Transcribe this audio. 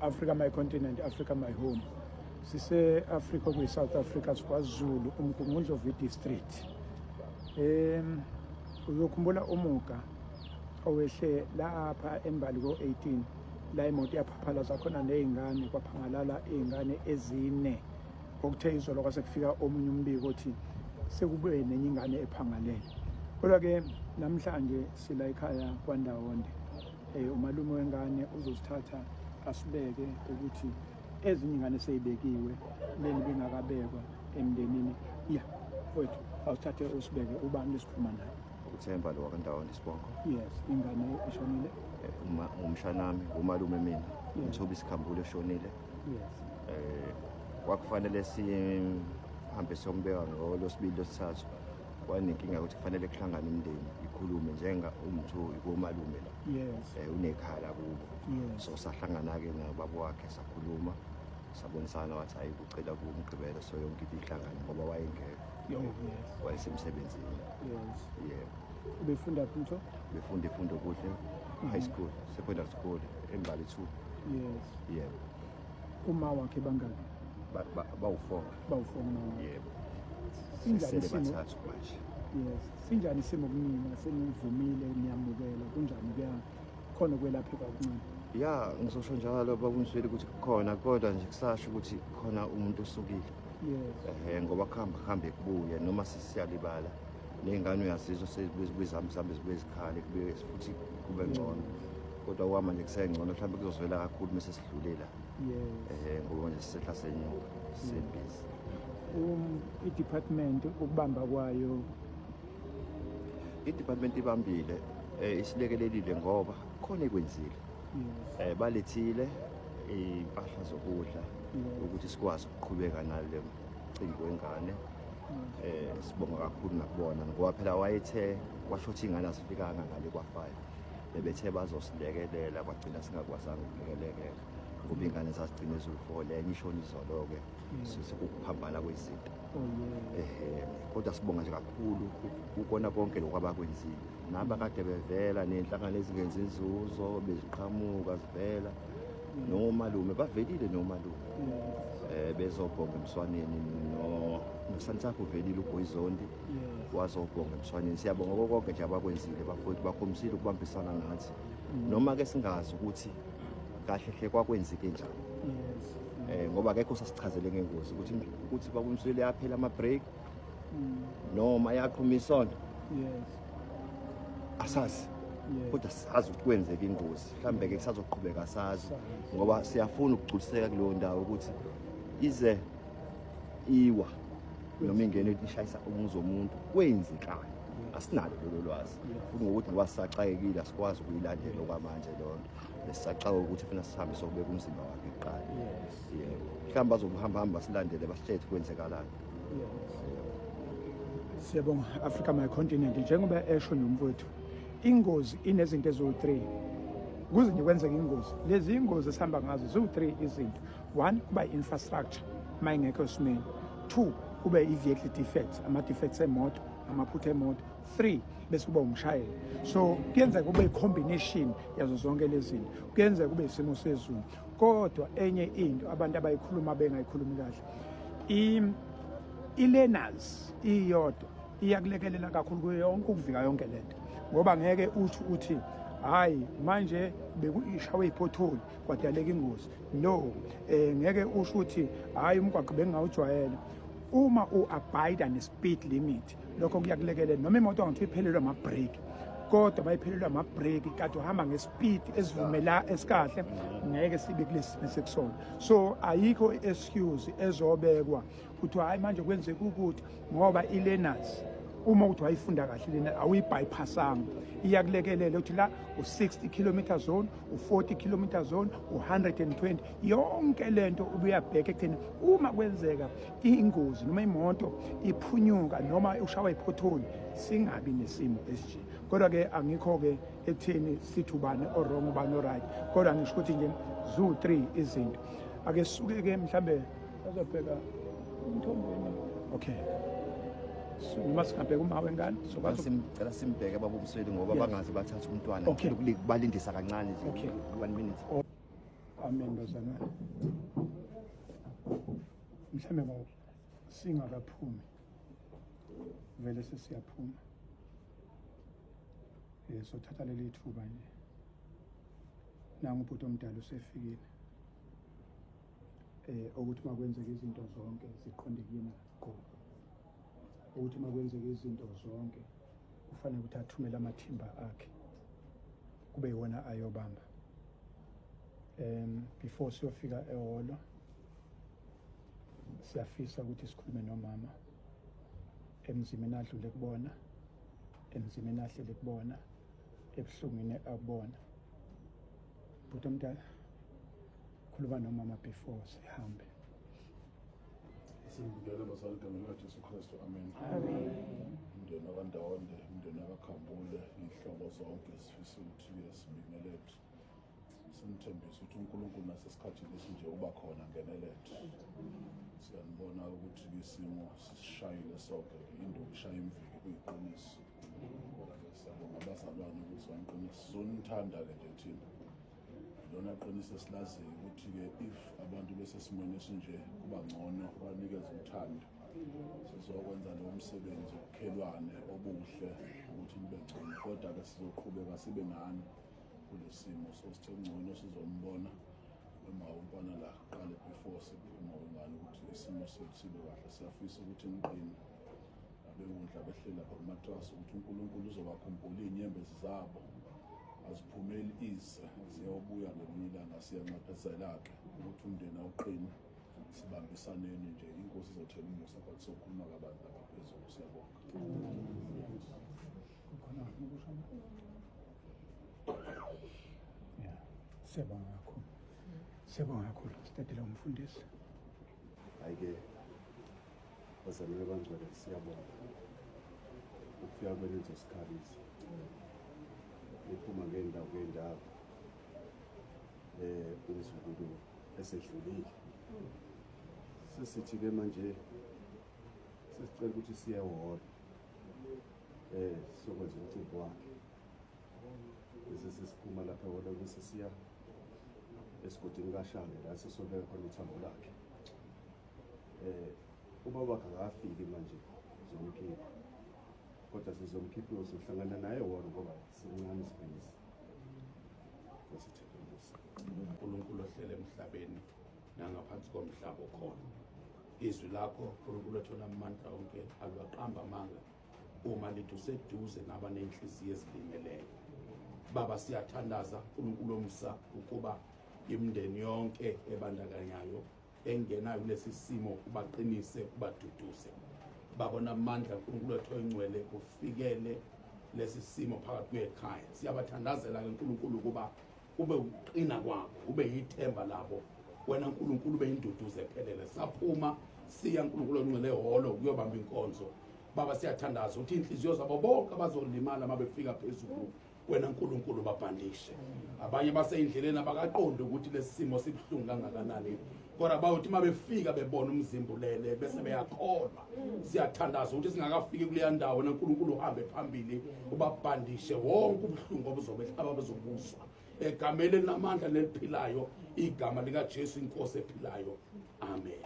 Africa my continent, Africa my home. Sise Africa kuyi South Africa, siKwaZulu, uMgungundlovu district. Uzokhumbula umuga owehle lapha eMbali ko-18 la imoto yaphaphalaza khona nezingane, kwaphangalala izingane ezine. Okuthe izolo kwase kufika omunye umbiko othi sekube nenye ingane ephangalele. Kodwa ke namhlanje sila ekhaya kwaNdawonde. Umalume wengane uzosithatha asibeke ukuthi ezinye ingane seyibekiwe, leni bengakabekwa emndenini. Ya mfowethu, awusithathe usibeke, ubani lesikhuluma naye? UThemba lo wakaNdawonde isibongo. Yes, ingane ishonile. Uma umshanami, umalume mina, uMthobi Sikhambule oshonile. Kwakufanele sihambe siyombeka ngolwesibili, lwesithathu. Kwanenkinga ukuthi kufanele kuhlangane imindeni ikhulume, njenga umthu ikomalume la. Unekhaya la kubo. So sahlangana-ke nobaba wakhe, sakhuluma, sabonisana, wathi hayi, kucela kuMgqibelo so yonke into ihlangane ngoba wayengekho. Oh yes. Wayesemsebenzini. Yebo. Ubefunda phi mtho? Befunda iFundokuhle High School, secondary school, eMbali 2. Yebo. Uma wakhe bangaki? Bawu-4. Bawu-4 uma. Yebo. Sinjani Sesele isimo? bathathu manje. Yes. Sinjani isimo kunina? Senivumile, niyamukela, kunjani, kuya khona ukwelapheka okuncane? Ya, ngizosho njalo bakumsweli ukuthi kukhona, kodwa nje kusasho ukuthi khona umuntu osukile. Ehe, ngoba kuhamba kuhambe kubuye noma sisiyalibala ney'ngane uyazizwa sezibuye zihambe zibuye zikhale, kubuye futhi kube ngcono, kodwa okuhamba nje kusengcono, mhlawumbe kuzozwela kakhulu mese sidlule la. Ehe, ngoba manje sisehla senyuka, sisebhizi. I-department ukubamba kwayo? I-department ibambile, isilekelelile ngoba khona ekwenzile. Balethile impahla zokudla ukuthi sikwazi ukuqhubeka nale mcimbi wengane. Sibonga kakhulu nakubona ngoba phela wayethe washo ukuthi ingane azifikanga ngale kwa-5, bebethe bazosilekelela, kwagcina singakwazanga ukulekelekeka ngoba ingane zazigcine ziwu-4, lenye ishona izolo-ke. Sekukuphambana kwezinto. Oh yes. Ehe, kodwa sibonga nje kakhulu ukubona konke lokhu abakwenzile nabakade bevela ney'nhlangano ezingenzi inzuzo beziqhamuka zivela nomalume, bavelile nomalume. Bezobhonga emswaneni no noSansakho uvelile, uBoyzondi wazobhonga emswaneni. Siyabonga konke nje abakwenzile bafowethu, bakhombisile ukubambisana nathi noma ke singazi ukuthi kahle hle kwakwenzeke njani. Ngoba akekho sasichazele ngengozi ukuthi bakumswele yaphela ama break noma yaqhuma isondo. Asazi. Kodwa sazi ukuthi kwenzeka ingozi, mhlambe ke kusazoqhubeka sazi ngoba siyafuna ukugculiseka kuleyo ndawo ukuthi ize iwa noma ingene ishayisa umuzi womuntu kwenzekani, asinalo lolo lwazi. Futhi ngokuthi ngoba sisaxakekile asikwazi ukuyilandela okwamanje leyo nto, besisaxaka ukuthi funa sihambe sokubeka umzimba wakhe kuqala. Yebo, mhlawumbe bazokuhamba hamba silandele, basitshele ukuthi kwenzekalani. Siyabonga, Africa my continent. Njengoba esho nomfowethu, ingozi inezinto eziwu-3 kuze nje kwenzeke ingozi. Lezi ingozi esihamba ngazo ziwu-3 izinto. One, kuba i-infrastructure uma ingekho esimeni. Two, kube i-vehicle defects, ama-defects emoto, amaphutha emoto. Three, bese kuba umshayeli. So kuyenzeka kube i-combination yazo zonke lezi zinto, kuyenzeka kube isimo sezulu. Kodwa enye into abantu abayikhuluma bengayikhulumi kahle, i-learners iyodwa iyakulekelela kakhulu kuyo yonke ukuvika yonke lento, ngoba ngeke uthi uthi hayi, manje bekushawe i-pothole kwadaleka ingozi. No, ngeke usho ukuthi hayi, umgwaqo bengingawujwayele. Uma u-abide ne-speed limit, lokho kuyakulekelela. Noma imoto angathiwa iphelelwe ama-brake, kodwa bayiphelelwe ama-brake kade uhamba nge-speed esivumela esikahle, ngeke sibe kulesi simo sekusona. So ayikho i-excuse ezobekwa kuthiwa hayi, manje kwenzeka ukuthi, ngoba i-learners uma ukuthi wayifunda kahle lena, awuyi-bypassanga, iyakulekelela ukuthi la u-60 kilometer zone, u-40 kilometer zone, u-120, yonke lento ubuyabheka ekutheni uma kwenzeka ingozi noma imoto iphunyuka noma ushawa i-pothole, singabi nesimo esije. Kodwa-ke angikho-ke ekutheni sithi ubani o-wrong, ubani o-right, kodwa ngisho ukuthi nje ziwu-3 izinto. Ake sisuke-ke, mhlambe azobheka umthombeni. Okay, noma singabheka uma wengane sokwazi. Simcela simbheke baba uMsweli ngoba bangaze bathathe umntwana. Okay. Ngicela ukubalindisa kancane nje. Okay. 1 minute. Oh. Amen bazalwane. Mhlambe ngo singakaphumi vele sesiyaphuma. Eh sothatha leli thuba nje. Nangu ubhuti omdala usefikile. Eh ukuthi makwenzeka izinto zonke ziqonde kuyena ngqo. Ukuthi makwenzeka izinto zonke kufanele ukuthi athumele amathimba akhe kube iwona ayobamba um before siyofika ehholo siyafisa ukuthi sikhulume nomama emzimeni adlule kubona emzimeni ahlele kubona ebuhlungwini akubona bhuti omdala khuluma nomama before sihambe Sibingelele bazali egameni likaJesu Kristu amen. Umndeni wakwaNdawonde, umndeni wakaKhambule, iy'hlobo zonke sifisa ukuthi-ke sibingelele. Simthembise ukuthi uNkulunkulu nasesikhathini esinje uba khona ngenelele. Siyanibona ukuthi isimo sisishayile sonke-ke induku ishaya imviki kuyiqiniso. Kodwa-ke siyabonga abazalwane ukuthi baniqinisa. Sizonithanda-ke nje thina. Lona qiniso esilaziyo ukuthi-ke if abantu besesimweni esinje kuba ngcono banikeze uthando. Sizokwenza lowo msebenzi ubukhelwane obuhle ukuthi nibe ngcono, kodwa-ke sizoqhubeka sibe nani kule simo. So sithe kungcono sizombona uma umfana la kuqale before siphuma wengane ukuthi isimo sethu sibe kahle. Siyafisa ukuthi niqine abewundla behleli lapha kumatrasi ukuthi uNkulunkulu uzobakhumbula iy'nyembezi zabo aziphumeli ize ziyobuya ngelinye ilanga. Siyanxephezela-ke ukuthi umndeni awuqini, sibambisaneni nje, inkosi izothela umusa, but sokhuluma kabanzi lapha phezulu. Siyabonga. Yeah, siyabonga kakhulu, siyabonga kakhulu. Sidedela umfundisi. Hhayi-ke bazalwane abangcwele, siyabonga ukufika kwenu nizosikhalisa niphuma ngey'ndawo ngey'ndawo um umzukulu esedlulile. Sesithi-ke manje sesicela ukuthi siye ehholo um sokwenza umcimbi wakhe, bese sesiphuma lapha ehholo bese siya esigodini kaShange la sesobeka khona ithambo lakhe. Eh ubaba wakhe akafiki manje zomkhipha, kodwa sizomkhipha uzohlangana naye wona ngoba sincane isibhisi. Nkosi. uNkulunkulu ohlele emhlabeni nangaphansi komhlaba okhona. Izwi lakho uNkulunkulu othola amandla onke alwaqamba amanga uma lithi useduze nabanenhliziyo ezilimeleyo. Baba, siyathandaza uNkulunkulu omsa ukuba imindeni yonke ebandakanyayo engenayo kulesi simo ubaqinise ubaduduze. Baba namandla uNkulunkulu wethu oyingcwele kufikele lesi simo phakathi kwekhaya. Siyabathandazela ke uNkulunkulu ukuba ube ukuqina kwabo, ube yithemba labo, wena uNkulunkulu ube induduzo ephelele. Saphuma siya uNkulunkulu ongcwele ehholo kuyobamba inkonzo. Baba, siyathandaza ukuthi inhliziyo zabo bonke abazolimala uma befika phezulu wena uNkulunkulu babhandishe. Abanye baseyindleleni abakaqondi ukuthi lesi simo sibuhlungu kangakanani, kodwa bawuthi uma befika bebona umzimba ulele bese beyakholwa. Siyathandaza ukuthi singakafiki kuleya ndawo wena uNkulunkulu uhambe phambili ubabhandishe wonke ubuhlungu obuzobe ababezobuzwa egameni elinamandla neliphilayo, igama likaJesu inkosi ephilayo. Amen.